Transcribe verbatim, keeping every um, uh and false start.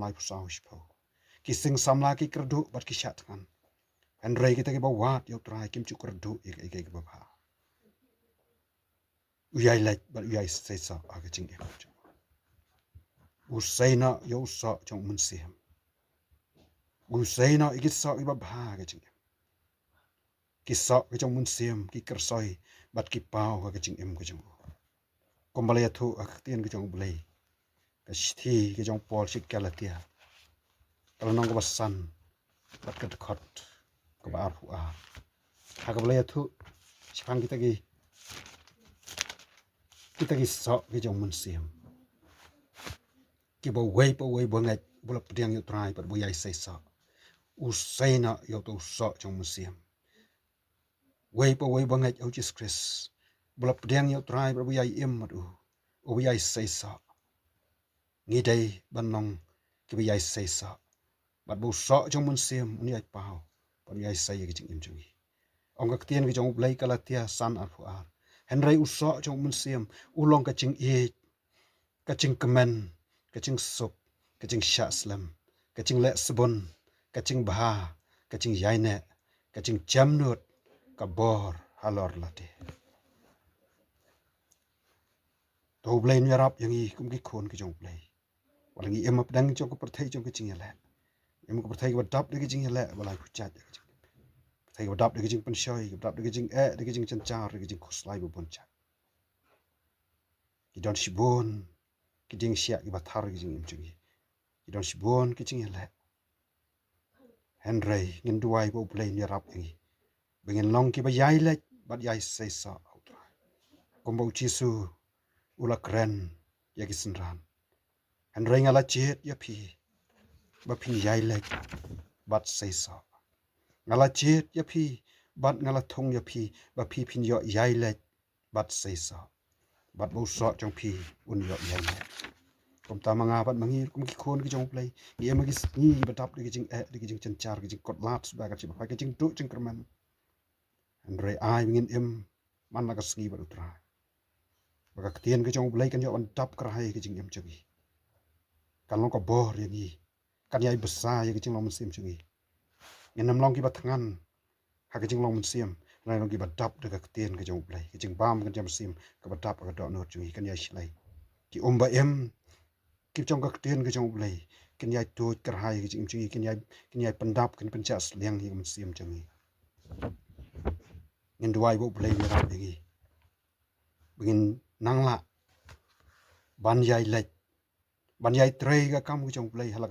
laiphew saw shiphew. Ki sing samla ki kyrduh bad ki shah thngan. Hynrei kita kiba wad ïa U Trai kim ju kyrduh ïa kaei kaei kaba bha. U ïai leit bad u ïai sei soh ha ka jingim. U sei noh ïa u soh jong u Mynsiem. U sei noh ïa ki soh kiba bha ha ka jingim. Ki soh ka jong u Mynsiem ki kyrsoi bad ki paw ha ka jingim ka jong u. Kumba la ïathuh ha ka ktien ka jong U Blei, ka shithi ka jong u Paul sha ki Galatia, ka lynnong kaba san bad ka dkhot kaba arphew ar, ha kaba la ïathuh shaphang kita ki, kita ki soh ka jong u Mynsiem, kiba uwei pa uwei ba ngeit, ba la pdiang ïa U Trai bad ba ïai sei soh, u sei noh ïa uto u soh jong u Mynsiem. Uwei pa uwei ba ngeit ha U Jisu Khrist, ba la pdiang ïa U Trai bad ba ïai im bad u, u ïai sei soh. Ngi dei ban long kiba ïai sei soh, bad ba u soh jong u Mynsiem un ïai paw bad un ïai sei ïa ka jingim jong ngi. Ong ka ktien ka jong U Blei, Galatia san arphew ar: Hynrei u soh jong u Mynsiem u long ka jingïeit, ka jingkmen, ka jingsuk, ka jingshah slem, ka jingleh sbun, ka jingbha, ka jingïaineh, ka jingjemnud, ka bor halor lade. To U Blei un ïarap ïa ngi kum ki khun ki jong U Blei, wat la ngi im hapdeng jong ka pyrthei jong ka jingïaleh, im ka pyrthei kaba dap da ka jingïaleh ba la pynjah, ka jing, pyrthei kaba dap da ka jingpynshoi, kaba dap da ka jingeh, da ka jingjynjar, da ka jingkhuslai ba bun jait. Ki don shibun ki dieng shiah kiba thar ka jingim jong ngi. Ki don shibun ki jingïaleh. Hynrei ngin duwai ba U Blei un ïarap ïa ngi ba ngin long kiba ïai leit bad ïai sei soh ha U Trai, kumba U Jisu u la kren ïa ki synran: Hynrei nga la jied ïa phi ba phin ïai leit bad sei soh. Nga la jied ïa phi bad nga la thung ïa phi ba phi phin ïoh ïai leit bad sei soh, bad ba u soh jong phi un ïoh ïaineh. Kumta ma nga bad ma ngi kum ki khun ki jong U Blei, ngi im ha ki sngi ba dap da ki jingeh, da ki jingjynjar, ki jingkut lad suda ka jingpynshoi, ka jingduh jingkyrmen. Hynrei ai ba ngin im man la ka sngi bad U Trai, ba ka ktien ka jong U Blei kan ïoh ban dap kyrhai ka jingim jong ngi, kan long ka bor ïa ngi, kan ïai bsa ïa ka jinglong mynsiem jong ngi. Ngin ym long kiba thngan ha ka jinglong mynsiem, hynrei long kiba dap da ka ktien ka jong U Blei, ka jingbam ka jong mynsiem kaba dap ha ka dohnud jong ngi, kan ïai shlei. Ki um ba im ki jong ka ktien ka jong U Blei kin ïai tuid kyrhai ka jingim jong ngi, kin ïai, kin ïai pyndap, kin pynjah sliang ïa ka mynsiem jong ngi. Ngin duwai ba U Blei un ïarap ïa ngi ba ngin nang lah ban ïai leit, ban ïai trei ka kam ka jong U Blei ha la